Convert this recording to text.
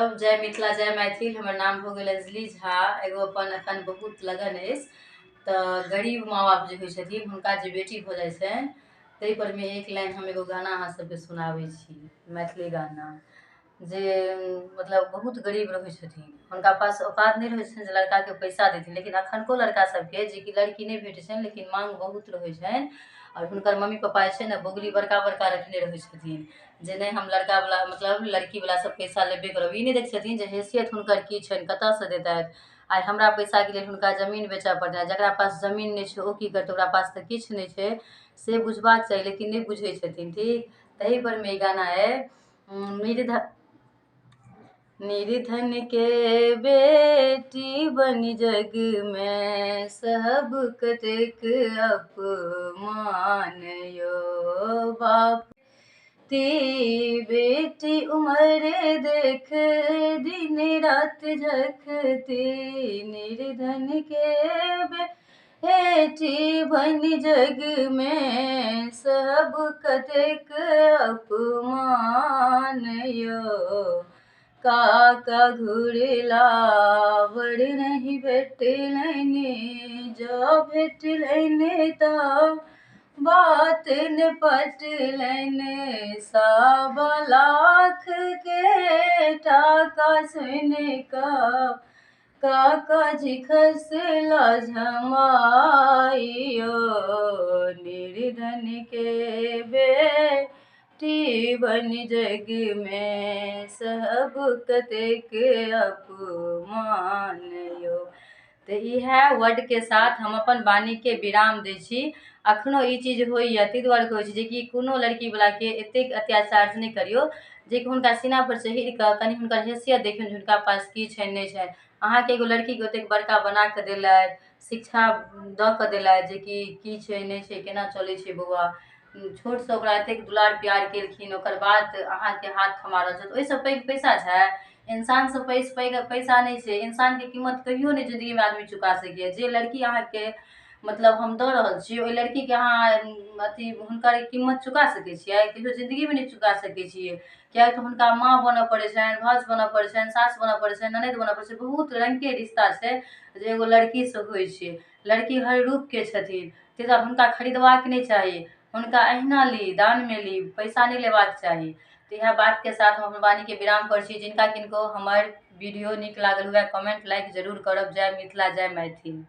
सब, जय मिथिला जय मैथिल। हमर नाम भऽ गेल अंजलि झा। एगो अपन अखन बहुत लगन अछि तऽ गरीब माँ बाप जे होइ छथिन हुनका जे बेटी भऽ जाइ छनि ताहि परमे एक लाइन हम एगो गाना अहाँ सबके सुनाबै छी, मैथिली गाना। जे मतलब बहुत गरीब रहै छथिन, हुनका पास औकात नहि रहै छनि जे लड़काके पैसा देथिन, लेकिन अखनको लड़का सबके जे कि लड़की नहि भेटै छनि लेकिन माँग बहुत रहै छनि। आओर हुनकर मम्मी पप्पा जे छै ने बोगली बड़का बड़का रखने रहै छथिन जे नहि हम लड़कावला मतलब लड़कीवला से पैसा लेबे करब। ई नहि देखै छथिन जे हैसियत हुनकर की छनि, कतऽसँ देतथि। आइ हमरा पैसाके लेल हुनका जमीन बेचऽ पड़तनि, जकरा पास जमीन नहि छै ओ की करतै, ओकरा पास तऽ किछु नहि छै, से बुझबाक चाही, लेकिन नहि बुझै छथिन। ठीक तही परमे ई गाना अइ। निर्धन के बेटी बनि जग में सब कतेक अपमान यो बाप। ती बेटी उमर देख दिन रात झखती, निर्धन के बेटी बनि जग में सब कतेक अपमान यो। काका घुरला वर नहि भेटलनि, जँ भेटलनि तऽ बात ने पटलनि। सवा लाख के टाका सुनि कऽ काका जी खसला झमाइयो, निर्धन के बेटी बनि जग में सब कतेक अपमान यो। तऽ इएह वर्डके साथ हम अपन वाणीके विराम दै छी। अखनो ई चीज होइए, ताहि दुआरे कहै छी जेकि कोनो लड़कीवलाके एतेक अत्याचार नहि करियौ जेकि हुनका सीनापर चढ़ि कऽ कनि हुनकर हैसियत देखियौन जे हुनका पास की छनि नहि छनि। अहाँके एगो लड़कीके ओतेक बड़का बना कऽ देलथि, शिक्षा दऽ कऽ देलथि जेकि की छै नहि छै, केना चलै छै बौआ। छोटसँ ओकरा एतेक दुलार प्यार केलखिन, ओकर बाद अहाँके हाथ थमा रहल छथि। ओहिसँ पैघ पैसा छै? इंसानसँ पैघ पैघ पैसा नहि छै। इंसानके कीमत कहियो नहि जिन्दगीमे आदमी चुका सकैए। जे लड़की अहाँके मतलब हम दऽ रहल छी ओहि लड़कीके अहाँ अथी हुनकर कीमत चुका सकै छियै? कहियो जिन्दगीमे नहि चुका सकै छियै। किएक तऽ हुनका माँ बनऽ पड़ै छनि, भाउज बनऽ पड़ै छनि, सासु बनऽ पड़ै छनि, ननदि बनऽ पड़ै छै। बहुत रङ्गके रिश्ता छै जे एगो लड़कीसँ होइ छै। लड़की हर रूपके छथिन, ताहि दुआरे हुनका खरीदबाक नहि चाही। हुनका अहिना ली, दानमे ली, पैसा नहि लेबाक चाही। तऽ इएह बातके साथ हम अपन वाणीके विराम करै छी। जिनका किनको हमर वीडियो नीक लागल हुए कमेंट लाइक जरूर करब। जय मिथिला जय मैथिल।